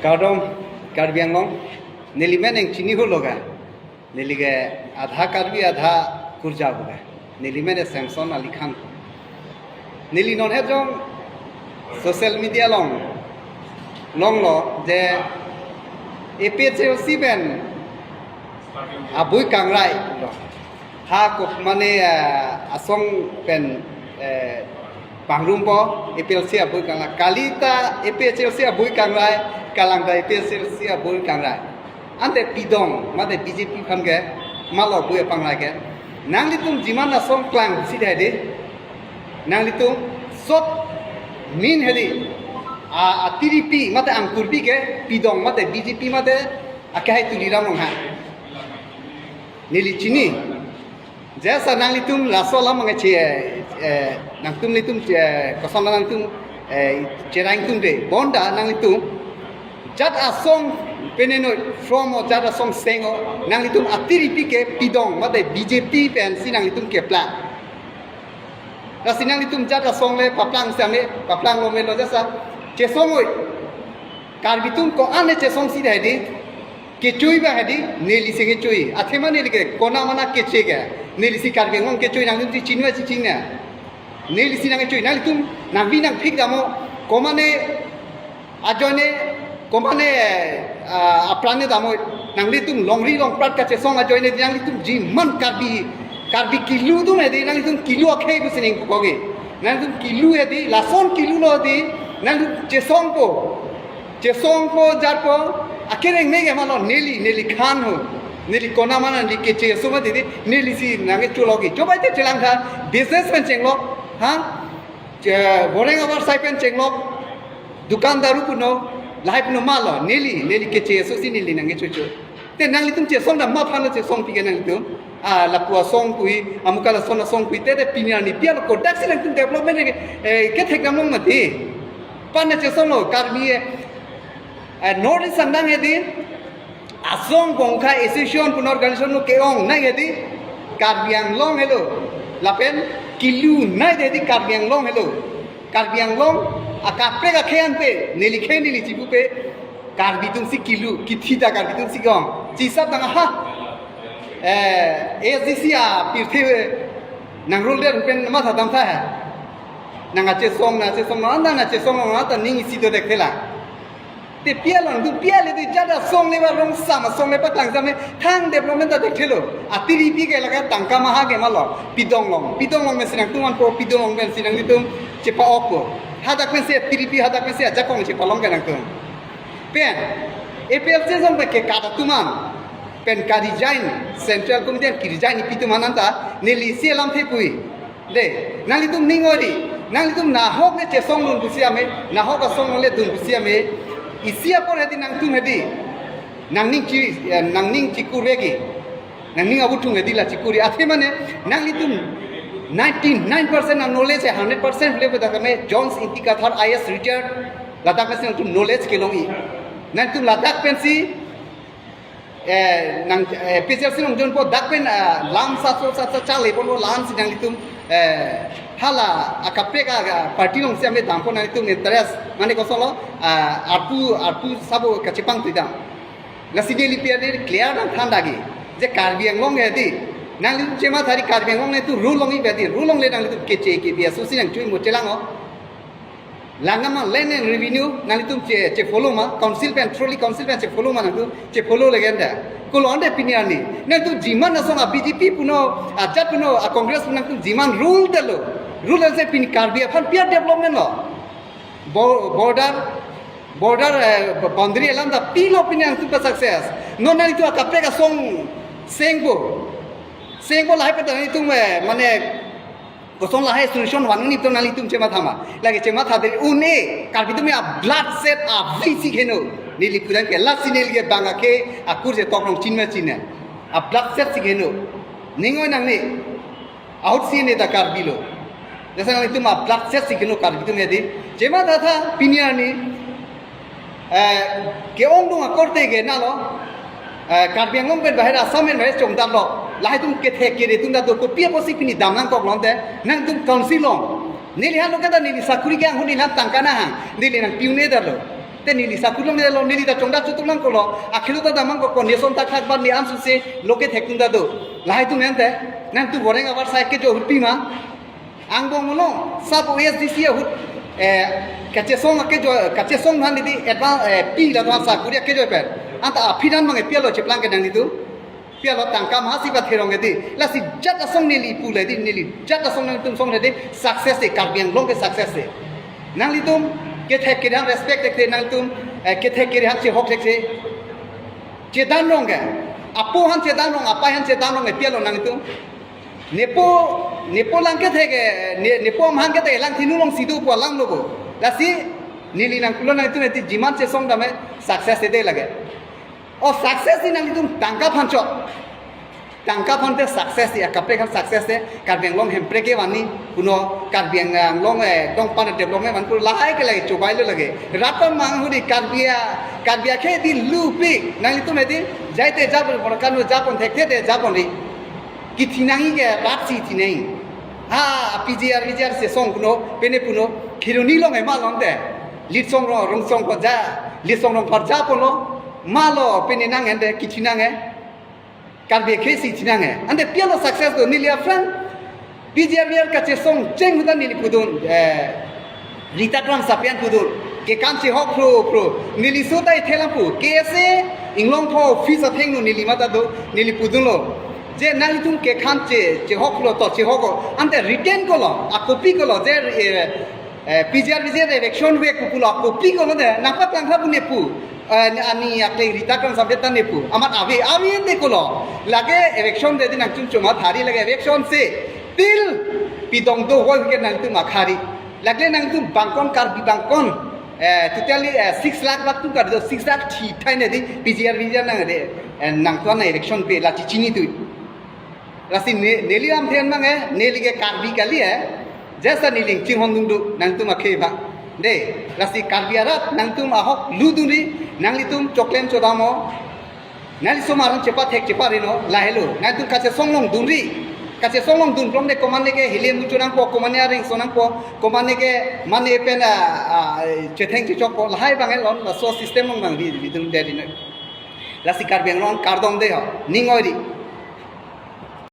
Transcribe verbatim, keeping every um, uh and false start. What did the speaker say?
Kardom, Karbi Anglong, neli men nangchini holo ga. Neli ke adha Karbi, adha Kurja pu ga. Neli men Samson Ali Khan. Neli non hejong social media along longlo je A P H L C pen abui kangrai lo. Ha kok mane, eh, asong pen, eh, pangrumpo A P H L C abui kangrai. Kalita A P H L C abui kangrai, kalang ta A P H L C abui kangrai. Ante pidong mate B J P aphan ke malo abui apangrai ke. Nanglitum jiman asong klangsi dei dei. Nanglitum sot min hedi. A, a T D P mate angkurbi ke pidong mate B J P mate akehai Tuliram Ronghang. Neli chini. Jesa nanglitum laso alam angche, eh, nangtum litum, eh, koson nangtum, eh, cherang tum dei. Bonta nanglitum jat asong peneno from o jat asong seng o nanglitum a T D P ke pidong mate B J P pensi nanglitum keplang. Lasi nanglitum jat asong le paplang same, paplang lo melo jesa. Chesong oi. Karbi atum ko-an le chesongsi dei dei. Kechui ba hedi, neli si kechui. Athema neli ke, kona mana keche ke. Neli si Karbi Anglong kechui nangtum si chinua si chingna. Neli si nangkechui, nanglitum, nangvi nangphik damo, komane, ajoine, komane, ah, apran ne damo, nanglitum longri longprat kachesong ajoine, nanglitum jiman Karbi, Karbi kilu atum hedi, nanglitum kilu akhei pusi ningkokogi. Nanglitum kilu hedi, lason kilu lo hedi, nanglitum chesongpo. Chesongpo, jarpo, akereng mege malo, neli, neli khan ho. Neli kona mana, neli keche asoma dei dei, neli si nangkechulogi. Chobai te chelang tha, business pen chenglo, ha? Che, boreng abar sai pen chenglo, dukan daru puno, lahai puno malo, neli, neli keche aso si neli nangkechucho. Te nanglitum chesong dam ma aphan lo chesongpi ke nanglitum. Ah, lapu asong pu hi, amuka lason asong pu hi, te te pini arni pi alo kodak si nangtum development ke, eh, kethek dam long mati. Pan na chesong lo, Karbi, eh, eh, North East sandang hedi, asong kongkha association pun organization lo ke-ongnei hedi, Karbi Anglong helo, lapen kilunei hedi Karbi Anglong helo. Karbi Anglong, akaprek akhei ante, neli khei neli chipupe, Karbi atum si kilu, kithita Karbi atum si gong. Chisap nang aha. Eh, A S D C apirthe nangrul der pen matha dam tha. Nang achesong, nang achesong, nang, nang achesong, nang ata ning isi do dek thela. Te pi along, tu pi ale tu jat asong le ba rong sam asong le patang sam le thang development ta dek thelo. A T D P ke laga tangka maha ke malo. Pidong long, pidong long pensi nangtum anpo, pidong long pensi nanglitum chepa-okpo. Hadak pensi A T D P, hadak pensi ajakong chepalong ke nangtum. Pen, A P H L C jong pen ke kada atum an. Pen ka-resign, Central Committee an ke-resign ipi atum an anta, neli si alamthe pu-i. Dei, nanglitum ning ori, nanglitum nahok le chesong dun pusi ame, nahok asong le dun pusi ame, isi apor hedi nangtum hedi, nangning chi, eh, nangning chikur veki, nangning abuthung hedi la chikur-i, athe mane, nanglitum ninety-nine percent a-knowledge, hundred percent le beda kame, Jones Inti Kathar I A S retired, ladak kasi nangtum knowledge kelong-i. Nangtum ladak pensi, eh, nang, eh, P C R C nang jonpo dak pen, eh, lam satso satsa chale ponpo la-an si nanglitum, eh, hala akaprek a, ah, party nang si ame dampo nanglitum interest, mane kosonlo, ah, arpu, arpu sabo kachepangtui dam. Lasi neli pi ade clear nangthan dagi. Je Karbi Anglong hedi. Nanglitum chemathari Karbi Anglong le tu rule long-i hedi. Rule longle nanglitum keche kebi aso si nangchui mo chelang-o. Langama land and revenue nanglitum che, che follow ma, council pen, trolley council pen che follow ma nangtum, che follow legen da. Kolo ande pini arni. Nangtum jiman asong a B J P puno, ajat puno, a Congress puno nangtum jiman rule detlo. Rule ase pini Karbi aphan pi a-development lo. Bo-, border, border, eh, boundary alam ta pilo pini nangtum pa success. Non nangtum akaprek asong sengpo. Sengpo lahai pen ta nangtum, eh, mane, kosong lahai solution van-un-e pu nanglitum chematha ma. Lake chematha dei un-e, Karbi atum a-blood set a-visi kheno. Neli pudam ke lasi neli ke bang ake akur je tok rong chin ma chin na. A-blood set si kheno. Ning oi nangne. Ahut si ne ta Karbi lo. Jasa nanglitum a-blood set si kheno Karbi atum hedi. Chematha tha pini arni. Eh, ke-ongdung akorte ke nalo, eh, Karbi Anglong pen bahir Assam pen bahir chongdamlo, lahai atum kethe kere atum ta do kopi apotsi pini dam nangkok lom te, nangtum council long. Neli halo kata neli sakuri ke anghun neli tangka nahang, neli nangpi un-e detlo. Te neli saku longle lo, neli ta chongda chutuk nangkoklo, akhelu ta damnangkok, condition thakthak ba ne ansose lo kethek atum ta do. Lahai atum ante, nangtum boreng abar sai kejoi ahut pima. Angbong molo, sabo A S D C ahut, eh, kachesong akejoi, kachesong aphan neli advance, eh, pi la tuan sakuri akejoi pen. Anta aphi dan abang pi alo cheplang ke nanglitum. Pi alo tangka mahasi ba therong ke dei. Lasi jat asong neli pule dei, neli jat asong nangtum song dei, success dei, Karbi Anglong ke success dei. Nanglitum kethek kerhan respect thekthe, nangtum, eh, kethek kerhan chehok thekthe. Chedan rong ke. Apo aphan chedan rong, apai aphan chedan rong ke pi alo nanglitum. Nepo, nepo lang kethek ke, ne, nepo amahang kethek lang thinu long sidu pu alam lo bo. Lasi neli nangpulo nangtum eti jiman chesong dam ke success dei lake. O success dei nanglitum tangka aphan chot. Tangka aphan te success dei, akaprek aphan success dei, Karbi Anglong Hemprek kevan ni, kuno Karbi Anglong, eh, dong pan development man kuno lahai ke lake, chobai lo lake. Rat ta mang hudi Karbi a, Karbi akhei dei lupik, nanglitum eti, jai te japon, borkan japon, thekthe te japon dei. Kithi nangji ke rat si thi nangji. Ha, P G R, V G R chesong kuno, pine puno, Kheroni along ema along te. Litsong rong, rong song ko ja, litsong rong par ja puno, malo pine nang ende, kithi nang e. Karbi akhei si thi nang e. Ante pi alo success do, neli aphrang P G R V G R kachesong cheng ahut ta neli pudun, eh, Rita Kramsapi an pudun. Kekan chehok phro phro. Neli so ta ithela pu. K S A Inglongpho office athengno neli mata do, neli pudunlo. Je nanglitum kekan che, chehok phro to chehok ko. Ante written kolo, a copy kolo, je, eh, eh, P G R V G R election ave pu pulo, a copy kolo de, nangpaklang tha pu ne pu. Eh, ani akle Rita Kramsapi ta ne pu. Amat ave, ave te kolo. Lake election de di nangchum chuma thari lake election se. Til pidong do voi ke nangtum akhari. Lake nangtum bangkon Karbi bangkon. Eh, totally, eh, six lakh bak tum kar do, six lakh thi thai ne di P G R V G R nang de. Eh, nangtum an election pe la chichini tu. Lasi ne, neli lam then mang e, neli ke Karbi kali e. Jasa neli chinghon dung do, nangtum akhei ba. De, lasi Karbi arat, nangtum ahok lu dun ri, nanglitum choklem chodam o. Nangli somar chepathek cheparino, lahelo. Nangtum kachesong along dun ri. Kachesong along dun plong de komatne ke hile muchu nangpo, komatne areng so nangpo, komatne ke mane pen a, a, chetheng chechok po, lahai abang elon, laso system along abang ri, ri dun de ri na. Lasi Karbi Anglong kardom de ho, ning oi ri.